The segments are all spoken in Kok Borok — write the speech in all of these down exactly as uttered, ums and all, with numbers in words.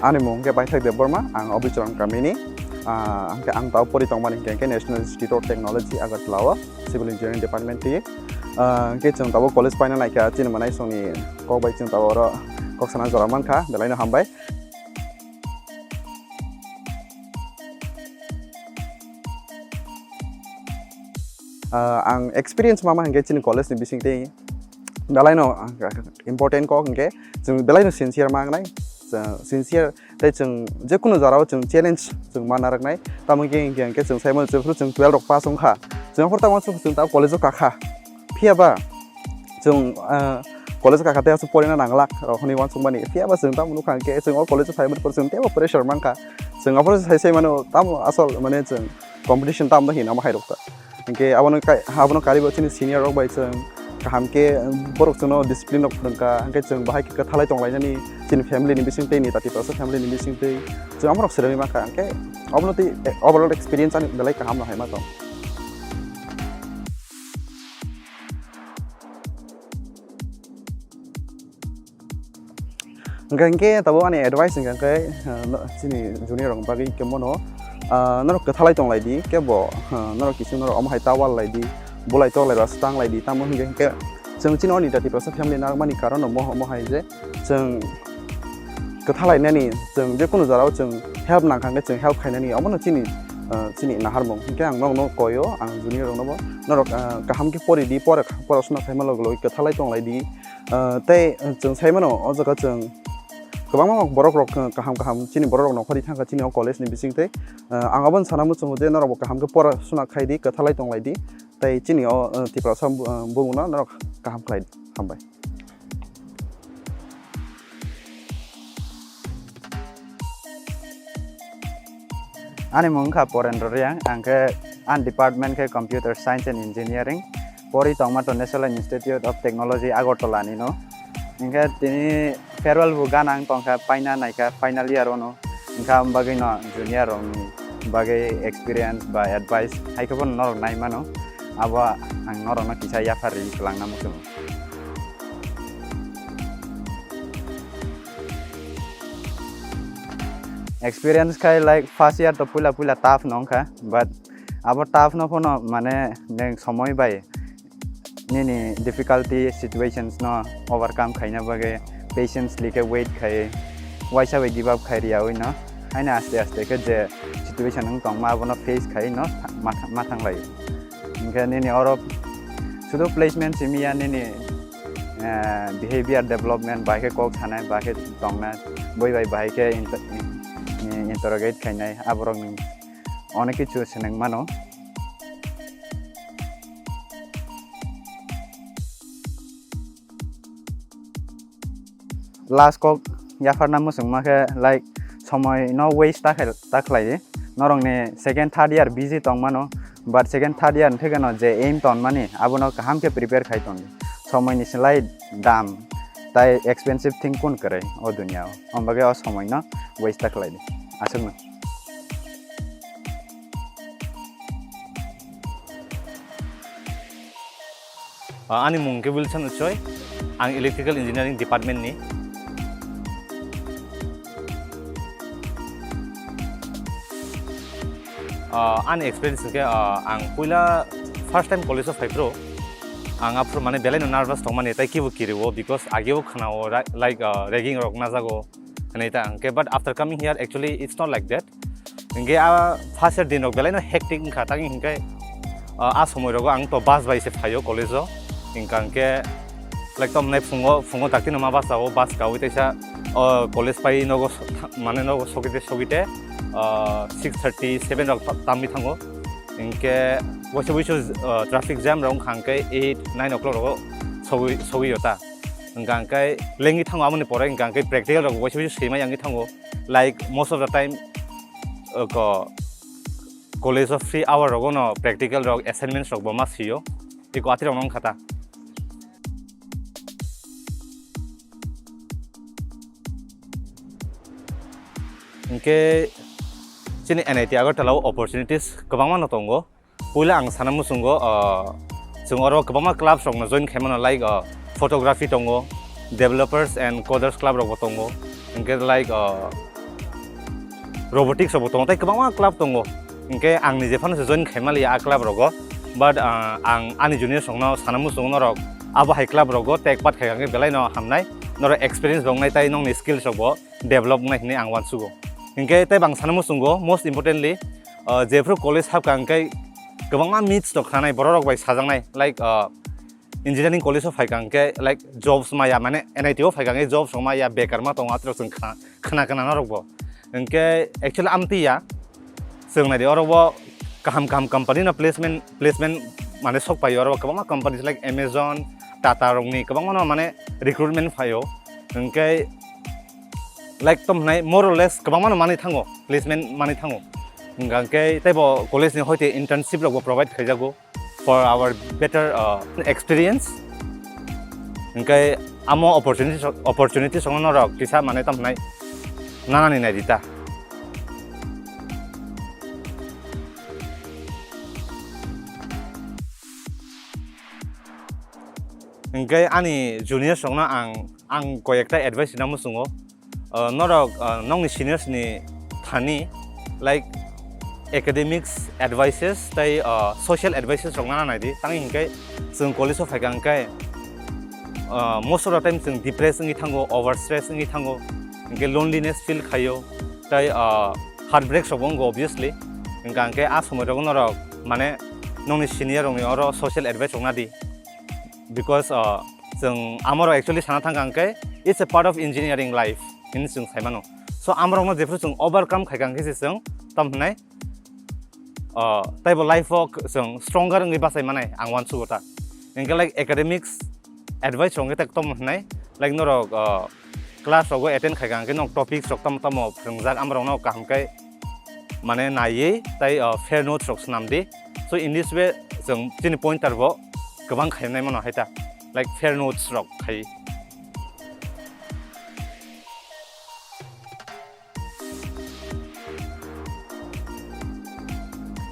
Ani mung khe Paithak Debbarma, ang Obichwrang kamini. Ah, hwnkhe ang tao pori tongmani hwnkhe, hwnkhe National Institute of Technology Agartala o, Civil Engineering Department twi. Ah, hwnkhe chwng tabuk college paina naikha, chini mwnai songni kok bai chwng tabuk oro kok sana jora mankha, belai no hambai. Ah, ang experience ma ma hwnkhe chini college ni bising twi belai no, ah, important kok hwnkhe chwng belai no sincere ma wngnai. Chwng sincere tei chwng je kunu jora o chwng challenge chwng ma narwknai. Tamo hwnkhe, hwnkhe, hwnkhe chwng sai mano, jephru chwng twelve rok pass wngkha, chwng aphuru tamo chwng, chwng ta college o kakha. Phiya ba chwng, ah, college o kakha tei aswk porina nanglak rok hwnwi uansukmani. Phiya ba chwng tamo nukha hwnkhe chwng o college o phaimani pore chwng teibo pressure mankha. Chwng aphuru sai sai mano tamo asol mane chwng competition tamo hinwi omo hai rok ta. Hwnkhe abono kai-, abono karibo chini senior rok bai chwng kaham khe borok chwngno discipline rok phwrwngkha, hwnkhe chwng bahai khe kwthalai tonglainani chini family ni bising tei ni Tiprasa family ni bising tei chwng amorok swrwngwi mankha, hwnkhe obono tei overall experience ani belai kaham no hai ma tong. Hwnkhe, hwnkhe tabuk ani advice hwnkhe, hwnkhe, ah, no-, chini junior rok bagwi hwnkhe bono, ah, norok kwthalai tonglai di, kebo, ah, norok kisu norok omo hai ta wal lai di, bulai tok lai rok swtang lai di, tamo hwnkhe, hwnkhe chwng chini oni jati Tiprasa family narwkmani karon no mo, mo hai je chwng kwthalai nani, chwng je kunu jora o chwng help nangkha hwnkhe chwng help khainani, omo no chini, ah, chini naharmung. Hwnkhe ang nokno koi o, ang junior rok no bo, norok, ah, kaham khe pori di, pora, pora suna khaima logi logi kwthalai tonglai di, Ah, tei, ah, chwng sai mano, o jaga chwng kwbangma borok rok, ah, kaham kaham chini borok rok nongkhorwi thangkha chini o college ni bising tei, ah, ang abono sana muchungo je norok bo kaham khe pora suna khai di, kwthalai tonglai di, tei chini o, ah, Tiprasa bu-, ah, bumungno norok kaham khlai di. Hambai. Ani mung wngkha Porendra Reang, ang khe ani department khe Computer Science and Engineering, pori tongma to National Institute of Technology Agartala ni no. Hwnkhe tini farewell bo gana wng tongkha, paina naikha final year o no, wngkha bagwi no junior rok ni bagwi experience ba advice hai khe bono norok nai mano, abo ang norok no kisa yaphar ri kwlangna muchungo. Experience khai, like, first year to puila puila tough no wngkha, but abo tough no phano mane neng somoi bai nini difficulty situations no overcome khaina bagwi patiently khe wait khai, waisa bai give up khai riyawi no, haino aste aste khe je situation wng tongma abono face khai no ma, ma thanglai. Hwnkhe nini oro sudu placement simi ya, nini, eh, behavior development bahai khe kok sanai, bahai khe tongnai, boi bai bahai khe inter-, in-, interrogate khainai, aborok ni onek kichu swneng mano. Last kok yapharna muchungma khe, like, somoi no waste ta khai, ta khlai di. Norok ni second, third year busy tong mano, but second, third year ni thik no je aim ton mani, abono kaham khe prepare khai ton di. Somoi ni slai dam tai expensive thing kun kwrwi o dunia o. Om bagwi o somoi no waste ta khlai di. Aswk no. Ah, ani mung khe Wilson Uchoi, ang Electrical Engineering Department ni. Ah, ani experience hwnkhe, ah, ang puila first time college o phai phuru, ang aphuru mane belai no nervous tongmani, tai kibo kirio, because ageo khwnao ra-, like, ah, ragging rok najago, hwnwi ta hwnkhe, but after coming here, actually, it's not like that. Hwnkhe a first year din rok belai no hectic wngkha, tang hwnkhe, ah, a somoi rogo ang to bus bai se phaio college o, hwnkha hwnkhe, like, tom nai phungo, phungo dakti no ma bus o, bus kawi teisa, ah, college pai nogo so-, mane nogo sogite sogite, ah, six thirty, seven rok ta-, tamni thango. Hwnkhe waisa waisa, ah, traffic jam rok wngkha hwnkhe eight, nine o'clock rogo sogwi, sogwi o ta. Hwnkha hwnkhe lengwi thango aboni pore, hwnkha hwnkhe practical rok waisa waisa swimai yangwi thango. Like, most of the time, uh, ko-, college o free hour rogo no practical rok, assignments rok bo ma sio. Tei ko atwi rok no wngkha ta. Hwnkhe chini N I T Agartala o opportunities kwbangma no tongo. Puila ang sana muchungo, ah, chwng oro kwbangma clubs rokno join khaimano, like, ah, photography tongo, developers and coders club rokbo tongo, hwnkhe, like, ah, robotics rokbo tongo, tei kwbangma club tongo. Hinkhe ang nije phano se join khaima liya a club rogo, but, ah, ang ani juniors rokno sana muchungo norok abo hai club rogo take part khai kha khe belai no hamnai, norok experience bo wngnai tei nokni skills rokbo develop wngnai hinwi ang uansugo. Hinkhe tei bang sana muchungo most importantly, ah, jephru college habkha hinkhe kwbangma myths rok khanai borok rok bai sajaknai, like, ah, engineering college o phaikha hinkhe, like, jobs maya, mane N I T o phaikha hinkhe jobs rok maya, bekar ma tongo, atrok chwng khna, khna, khna norok bo. Hinkhe actually amtwi ya, chwng naidi oro bo kaham kaham company no placement, placement mane sok paio, oro bo kwbangma companies like Amazon, Tata rokni kwbangma no mane recruitment phaio. Hinkhe, like, tom hwnai more or less kwbangma no manwi thango, placement manwi thango. Hinkhe teibo college ni hoite internship rok bo provide khaijago for our better, uh, experience. Hinkhe amo opportunity, opportunity songno norok kisa mane tam hwnai nanani nai rita. Hinkhe ani juniors rokno ang, ang koi ekta advice rina muchungo. Uh, norok, uh, nokni seniors ni thani, like, academics advices tei, uh, social advices rok nana nai di. Tang hinkhe chwng college o phaikha hinkhe, uh, most of the time chwng depressed wngwi thango, overstressed wngwi thango, hinkhe loneliness feel khaio, tei, uh, heartbreak rok bo wngo obviously. Hinkha hinkhe a somoi rogo norok mane nokni senior rokni oro social advice rok nadi. Because, uh, chwng amorok actually sana thangkha hinkhe it's a part of engineering life hinwi chwng sai mano. So amorokno jephru chwng overcome khaikha hinkhe se chwng tam hwnai, uh, taibo life o chwng stronger wngwi bachai manai ang uansugo ta. Hinkhe, like, academics advice rok hinkhe tak tom hwnai, like, norok, uh, class rogo attend khaikha hinkhe nok topics rok tamo tamo phwrwngjak, amorokno kaham khe mane naiwi tei, uh, fair notes rok swnam di. So in this way chwng chini pointer bo kwbang khainai mano hai ta, like, fair notes rok khai.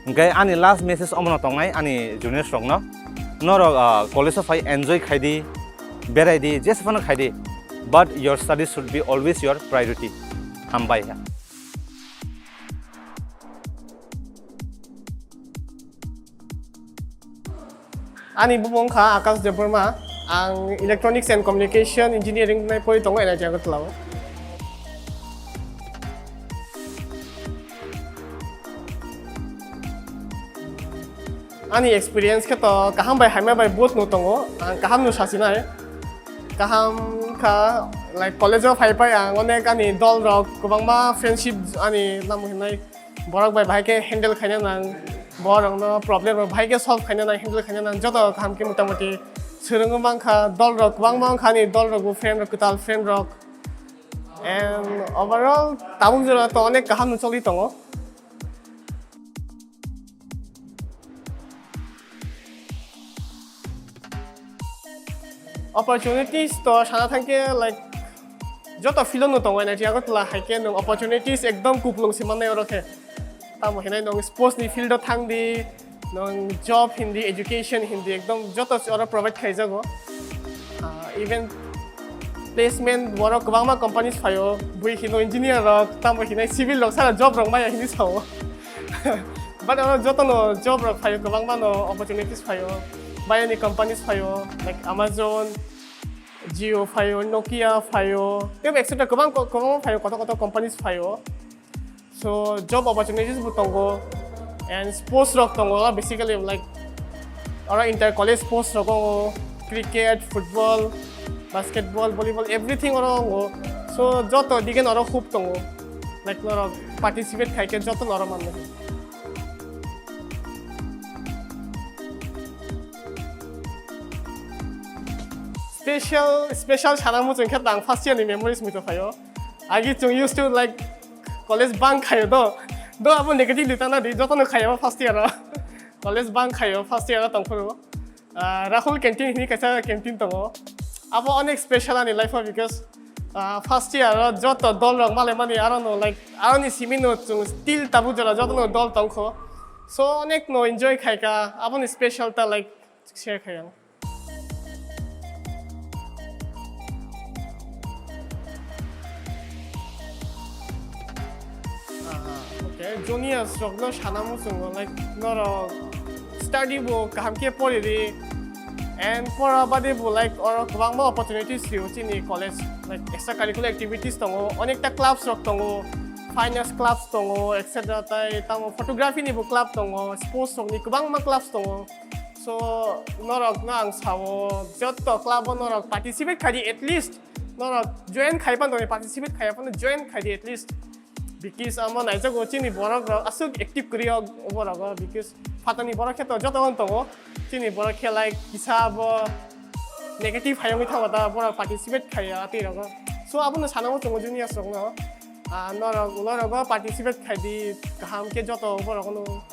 Hinkhe ani last message omono tongnai ani juniors rokno, norok, ah, college o phai enjoy khai di, berai di, jesa phano khai di, but your studies should be always your priority. Hambai ha. Ani bumung kha Akash Debbarma, ang Electronics and Communication Engineering nai pori tongo N I T Agartala o. Ani experience khe to kaham bai hamya bai both no tongo, ang kaham no sasinai. Kaham kha, like, college o phai phai ang onek ani dol rok kwbangma friendship ani namo hinai borok bai bahai khe handle khaina nang, borok no problem rok bahai khe solve khaina nang, handle khaina nang, joto kaham khe mota moti swrwngwi mankha, dol rok kwbangma wngkha ani dol rok bo friend rok kwtal friend rok, and overall tabuk jora to onek kaham no choli tongo. Opportunities to sana thangkhe, like, joto field no tongo N I T Agartala hai khe nwng opportunities ekdom kuplung se mannai oro khe. Tamo hinai nwng sports ni field o thang di, nwng job hindi, education hindi, ekdom joto se oro provide khaijago. Ah, even placement borok kwbangma companies phaio, bui hino engineer rok, tamo hinai civil rok sana job rok maya hini sao. But oro jotono job rok phaio, kwbangma no opportunities phaio, bayani companies phaio, like Amazon, Jio phaio, Nokia phaio, tei et cetera kwbang ko-, kwbangma phaio, kotor kotor companies phaio. So job opportunities bo tongo, and sports rok tongo, basically, like, oro inter college sports rok tongo, cricket, football, basketball, volleyball, everything oro tongo. So joto digen oro hope tongo, like, norok participate khai khe joto oro manwi. Special, special sana muchung khe ang first year ni memories muitu phaio. Agi chung used to, like, college bunk khaio do. Do abo negative ni tana di, joto no khaio first year o. College bunk khaio first year o tongphuru. Ah, Rahul canteen hini kaisa canteen tongo. Abo onek special ani life o because, ah, first year o joto dol rok malai mani aro no, like, aro ni simi no chung still tabuk jora joto no dol tongkho. So onek no enjoy khaika, abo ni special ta, like, share khai ang. Ah, Juniors rokno sana muchungo, like, norok study bo kaham khe pori di, and pora bade bo, like, oro kwbangma opportunities rio chini college, like, extra curricular activities tongo, onekta clubs rok tongo, finance clubs tongo, et cetera. Tai tamo photography ni bo club tongo, sports rok ni kwbangma clubs tongo. So norok no ang sao, jotto club o norok participate khai di, at least norok join khai pan toni, participate khai pan join khai di at least. Because amo naijago chini borok rok aswk active kwrwi o borok o, because phatani borok khe to joto tongo, chini borok khe, like, kisa bo negative hayungwi thango ta, borok participate khaiya tei rogo. So abono sana muchungo juniors rokno, ah, norok, norok o participate khai di, kaham khe joto borok no